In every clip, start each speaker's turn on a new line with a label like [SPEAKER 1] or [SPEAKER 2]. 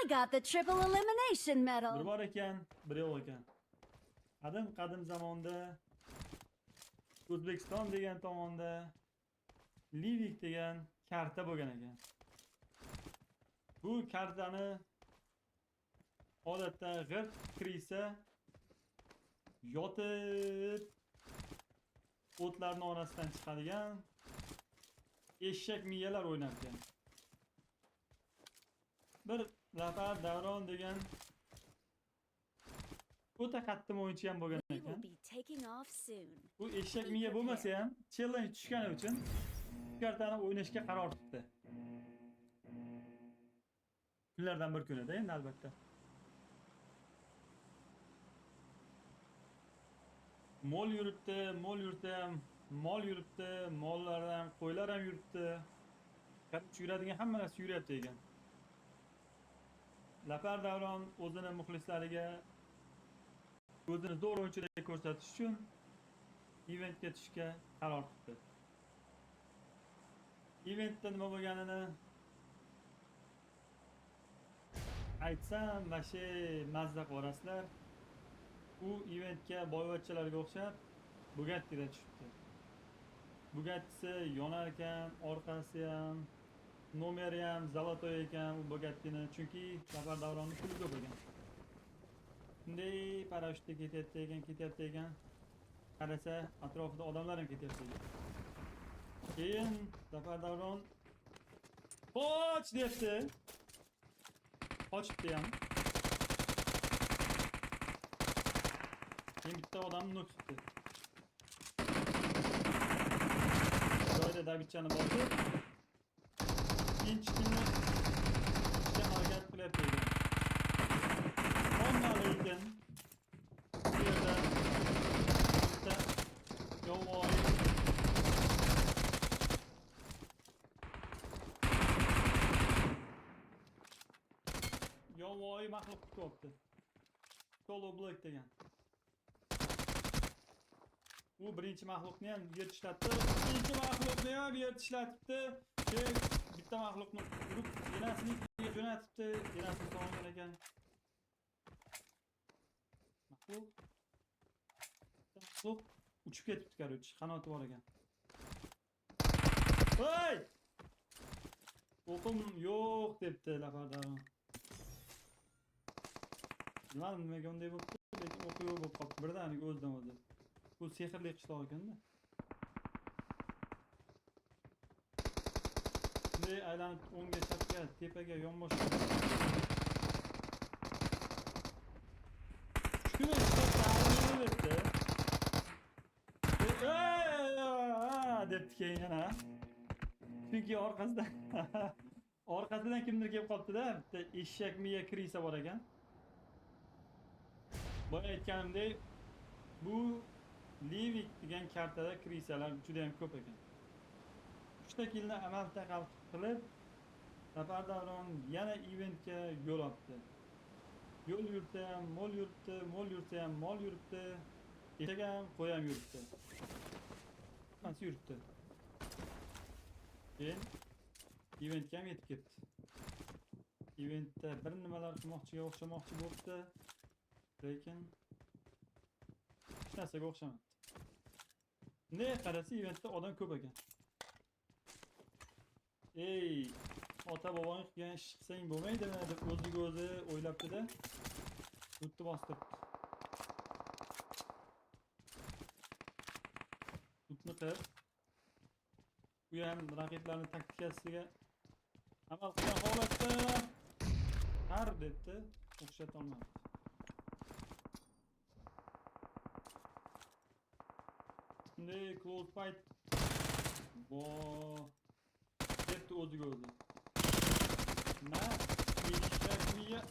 [SPEAKER 1] I got the triple elimination
[SPEAKER 2] Bir
[SPEAKER 1] medal.
[SPEAKER 2] bor ekan, bir yo'q ekan. Qadim qadim zamonda O'zbekiston degan tomonda Livik degan karta bo'lgan ekan. Bu kartani odatda g'irt krisa yotib o'tlarning orasidan chiqadigan eshak miyalar o'ynar ekan. Bir Zafar Davron degan o'ta qattiq o'yinchi ham bo'lgan
[SPEAKER 1] We
[SPEAKER 2] ekan.
[SPEAKER 1] will be taking off soon.
[SPEAKER 2] Bu eshak miya bo'lmasa ham challenge tushgani uchun bu kartani o'ynashga qaror qildi. Kunlardan bir kunida endi albatta. Mol yuribdi, mol yursa ham mol yuribdi, mollar ham, qo'ylar ham yuribdi. Qarab yuradigan hamma narsa yuryapti ekan. Zafar Davron o'zini muxlislariga o'zini zo'r o'yinchidek ko'rsatish uchun eventga tushishga qaror qildi. Eventda nima bo'lganini aytsam, vashe mazza qilarasizlar. U eventga boyvachchalarga o'xshab Bugatti'da tushibdi. Bugattisi yonar ekan, orqasi ham, nomeri ham zolotoy ekan u Bugattini, chunki Zafar Davronni puli ko'p ekan. Shunday parashyutda ketyapti ekan, ketyapti ekan. Qarasa, atrofida odamlar ham ketyapti ekan. Keyin Zafar Davron qoch debdi. Qochibdi ham. Keyin bitta odamni nok qildi. Joyda Davidchani bosib, ikkinchi kunni ishga harakat qilyapti ekan. Ammo lekin bu yerda bitta yovvoyi maxluq kutyapti. Solo Black degan. U birinchi maxluqni ham yer tishlatdi, ikkinchi maxluqni ham yer tishlatibdi. Keyin bitta maxluqni urib, enasinikiga jo'natibdi, enasini sog'ingan ekan. Maxluq. Bitta maxluq uchib ketibdi, короче, qanoti bor ekan. Voy! O'qim yo'q debdi Zafar. Bilmadim nimaga unday bo'libdi, lekin o'qi yo'q bo'lib qolibdi birdaniga o'zidan o'zi. Bu sehrli qishloq ekanda. Bunday aylanib o'ngga, chapga, tepaga, yonboshga. Tushdimi? Debdi. Debdi keyin yana. Chunki orqasidan kimdir kelib qolibdi-da, bitta eshak miya krisa bor ekan. Boya aytganimdek, bu Livik degan kartada krisalar juda ham ko'p ekan. 3 ta killni amal taqal qilib, Zafar Davron yana eventga yo'l oldi. Yo'l yursa ham mol yuribdi, mol yursa ham mol yuribdi, eshak ham, qo'y ham yuribdi. Hammasi yuribdi. Keyin eventga ham yetib ketdi. Eventda bir nimalar qilmoqchiga o'xshamoqchi bo'libdi, lekin hech narsaga o'xshamabdi. Ne qarasa eventda odam ko'p ekan. Ey, ota bobong qilgan ish qilsang bo'lmaydimi deb o'ziga o'zi o'ylabdi-da, lootni bostiribdi. Lootni qilib, u ham raqiblarning taktikasiga amal qilgan holatda har debdi, o'xshata olmabdi. Shunday close fight vo debdi o'ziga o'zi. Na eshak miya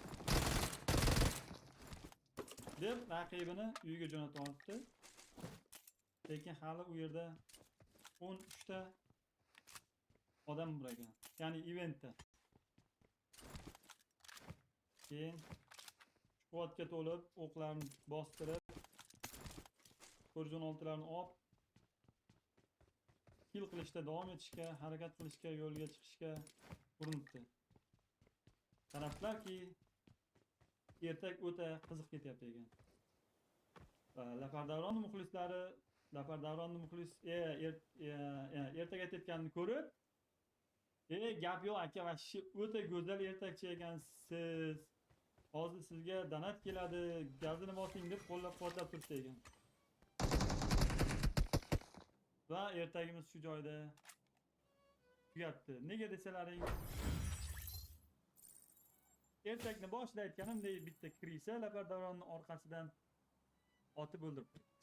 [SPEAKER 2] deb raqibini uyiga jo'natib olibdi. Lekin hali u yerda 13 ta odam bor ekan. Ya'ni eventda. Keyin quvvatga to'lib, o'qlarni bostirib, 416larni olib, kill qilishda davom etishga, harakat qilishga, yo'lga chiqishga urinibdi. Qarablarki, ertak o'ta qiziq ketyapti ekan. Va Lapar Davronni muxlislari Lapar Davronni muxlis ertak aytayotganini ko'rib, "E, gap yo'q, aka, вообще o'ta go'zal ertakchi ekansiz. Hozir sizga donat keladi, gazini bosing", deb qo'llab-quvvatlab turibdi ekan. Va ertagimiz shu joyda tugabdi. Nega desalaring, ertakni boshida aytganimdek, bitta крыса Lapar Davronni orqasidan otib o'ldiribdi.